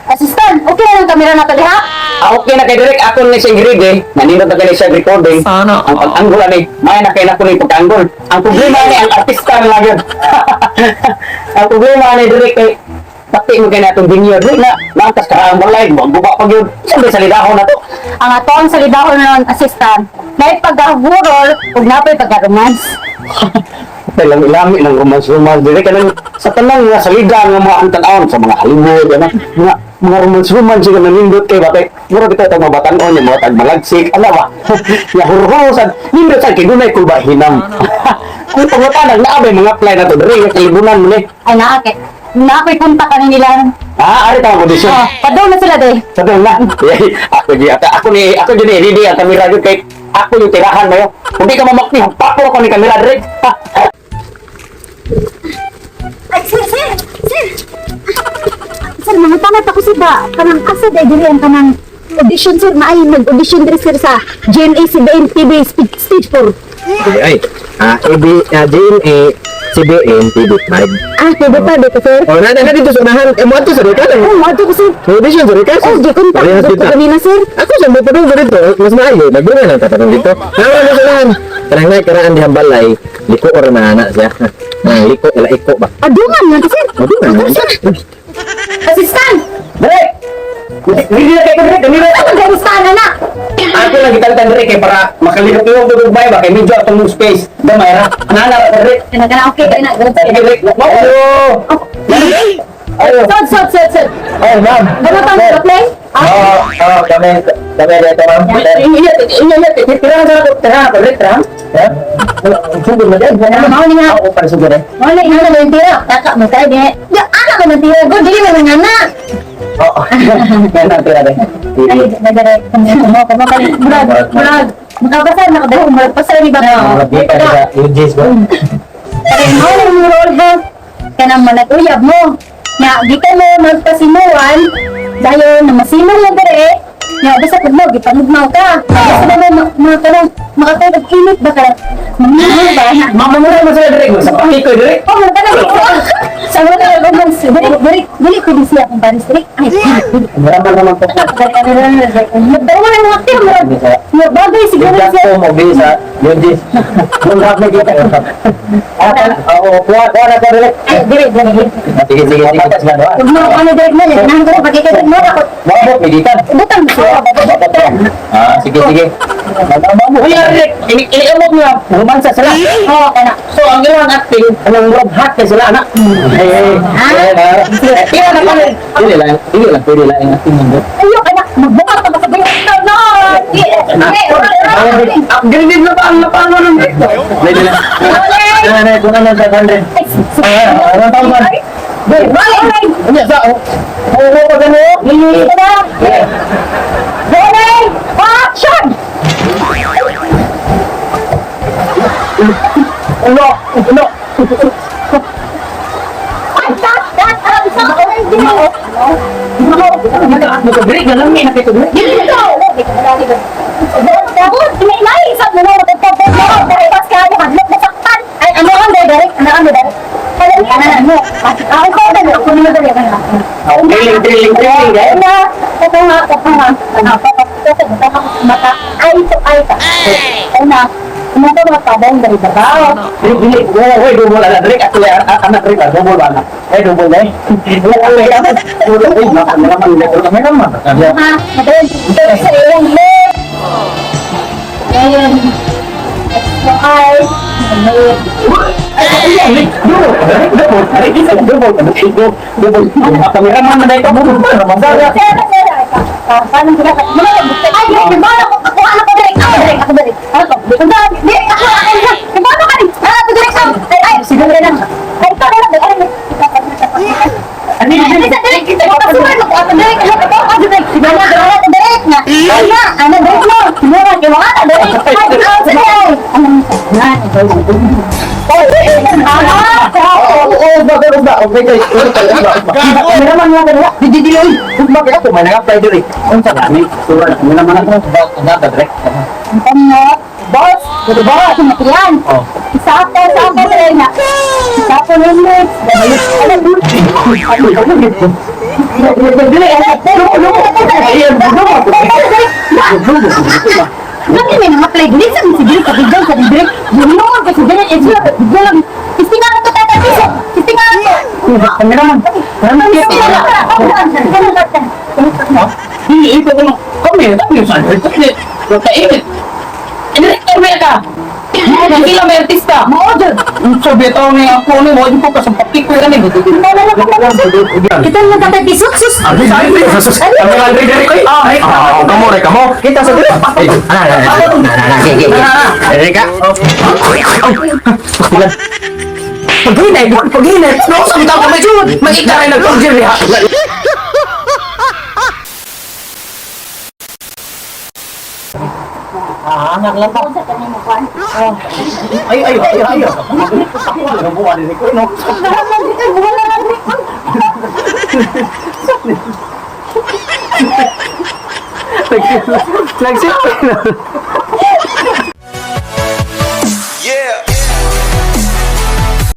Assistant, okay na ang kamera na to diha? Ah, okay na kay direk ako ni siyang ready. Nanindot na kay siya recording. Sana Ang pag-anggol ani, may na kay nako ni pag-anggol. Ang problema ni ang artista na lang yun. Ang problema ni direk kay pati mo kay natong dinyo dili na naantas ka ang balay, guba pa gyud. Siyempre sa lidahon na to. Ang ato ang salidahon nun, assistant, naay pagka-horror ug napay pagka-romance. Kay lang ilami ng romance-romance dire kanang sa tanang nga salida nga mga ang tan-awon sa mga Hollywood ana mga mga romance-romance nga nanindot kay batay mura bitaw tag mabatan-on yung mga tag malagsik ala ba ya hurhuro sad nindot sad kay dunay kulba hinam kung pangutanag naa bay mga apply na to dire nga kalibunan mo ni. Ay naa kay naa ko'y kontak ani nila. Ah, ari tama kondisyon. Oh, padaw na sila day. Sabi na ako di ata ako ni ako di ni ready ang kamera gyud kay ako yung tirahan mayo kung di ka mamakti hampako ako ni kamera dire. Ay, sir, sir, sir. Sir, mga tanat ako sir ba? Kanang asa day diri ang kanang audition sir, maay nag-audition diri sir sa GMA CBN TV stage 4. Ay, ah, AB, ah, GMA, CBN, TV5. Ah, TV pa dito sir. Oh, na na dito sa unahan. Eh, mo ato sa Rica lang. Oh, mo ko sir. May audition sa Rica. Oh, di kontak Parehas ko dito. kanina sir. Ako sa mo padung dito, mas maayo. Nagbunga lang tatanong dito. Naman mo sa unahan. Kanang na karaan dihang balay, liko or na ana siya. Nang liko ila iko ba. Adungan nga to sir. Adungan Adungan, na. sir. Assistant! Direk! Ready na kayo direk, kanina. Ano ang assistant anak? Ako lang gitantan direk kay para makalihok-lihok og ugmay ba kay medyo atong space. Gamay ra. Ana na direk. Kana kana okay kana. Direk. Ayo. Ayo. Sod sod sod sod. Ay, ma'am. Ano pa ang play? Oo, oh, kami kami dito, ma'am. Iya, iya, iya, tirahan sa ako, tirahan ako, direk, tirahan. Sugod na dyan. Mao ni nga. Ako para sugod eh. Mao ni nga na tira. Taka mo kay di. Ya ana ko man tira. Go dili man nga na. Oo. Yan ang tira deh. Ay, nagare kamo kamo kamo murag murag makabasa nakadalo murag pasar ni ba? Murag ka sa UGs ba? Kaya mo nang role ha. Kanang managuyab mo. Nga gikan mo magpasimuan dayon na masimong mo dire. Nga basta pud mo gipanugmaw ka. Basta mo mga kanang makatulog init ba ka? Mamimili ba na? Mamamura mo sila direk. Sa paki ko direk. Oh, mga kanang sa mga kanang dili dili dili ko di siya kung paris dili. Ay, dili. Mura naman po. Nagdawa na mga tiyo, murag murag bagay siguro Yung siya. ko mo sa UGs. Nung rap na kita. Ah, oo, kuha, kuha na ko direk. Ay, dili, dili. Sige, sige, sige. Patas na doon. Huwag mo ano direk mo, ganahan ko pagkikita mo ako. Mabot, may gikan. Butang siya. Ah, sige, sige. Uy, Rick, iniamot nga, romansa sila. Oo, kana. So, ang ilang acting, anong murag hot kay sila, anak. Eh, tira na kami. Dili lang, pwede lang ang acting nindot. Ayo, kana. Magbuka pa ka sa bayo. No, no. Di, di, Upgraded na ba ang napano ng dito? Pwede lang. Ano na, kung ano sa 100. Ah, ano tawag ba? Rolling! Ano sa? Oo, pa gano'n. Rolling! Action! Ano? Ano? Ay, cut, cut, cut. Ginoo. Direk, ganun nga nakita direk. Ginoo. Ay, ano ang direct? Ano ang direct? Ano? Ako ko na ako na direct. Drilling, drilling, drilling, eh. Na, ito nga, ito nga. Ano, ito mata. Ay, ito, ay, ito. Una, ano mga tabong dari babaw. Dili, dili, oh, oy, double ana direk ako le anak direk ah, double ba anak. Eh, double na eh. Wala ka le anak. Wala ko na naman le kami naman. Ha, madayon. Ito sa iyong lip. Ayun. Ay, ayun. Ay, double, double, double, double, double. Kameraman na dito, double. Sir, sir, paano sila? Ay, di ba ako, ako, ano ko direct, ako direct, ako direct. Ako, di, ako, ako, di ba ako ka rin? Ah, ako direct, ako. Ay, ay, sige na lang. Ay, ikaw na lang, ay, ay, ikaw pa, ikaw pa. Ay, ay, sa direct, ikaw pa, suman ako, ako direct, ako, ako, ako direct. Di ba na, ako direct na. Ay, na, ano, direct mo. Mura, kiwa ka, direct. Ay, ay, sige, ay. Ano, na, ikaw, ah, Oo, oo, ba, ba, okay, guys. Kameraman mo kanila. Di, di, di, oy. Ugma kaya ako, may nag-apply diri. Unsa gani? Sura na kameraman ako. Ba, ba, direk. Ang boss, boss, matiyan. Oh. Sapo, sapo diri na. Sapo ni. Ano? Dili, Lagi may mga play dili sa sige sa bigyan sa bigyan. Yun kasi dili eh sila bigyan. Istinga na to tata piso. Istinga na to. Kameraman. Hindi, ito ko kami, kami sa Kainit. Director ba ka? Hindi lang may artista. Mao jud. So, beto ni ako ni mo ko sa pakik ko gani. Kita lang tata piso sus. Ah, kamo re kamo. Kita sa dito. Eh, ana ana ana ana ana ge ge. Re ka. Pastilan. Paghinay, paghinay. No, sa bitaw ka medyo makita rin nagtong ha. Ah, anak lang Sa kanya mo kwan. Ay, ay, ay, ay. Ako lang ang buwan ni ko, no? Wala na diri. Nagsipin.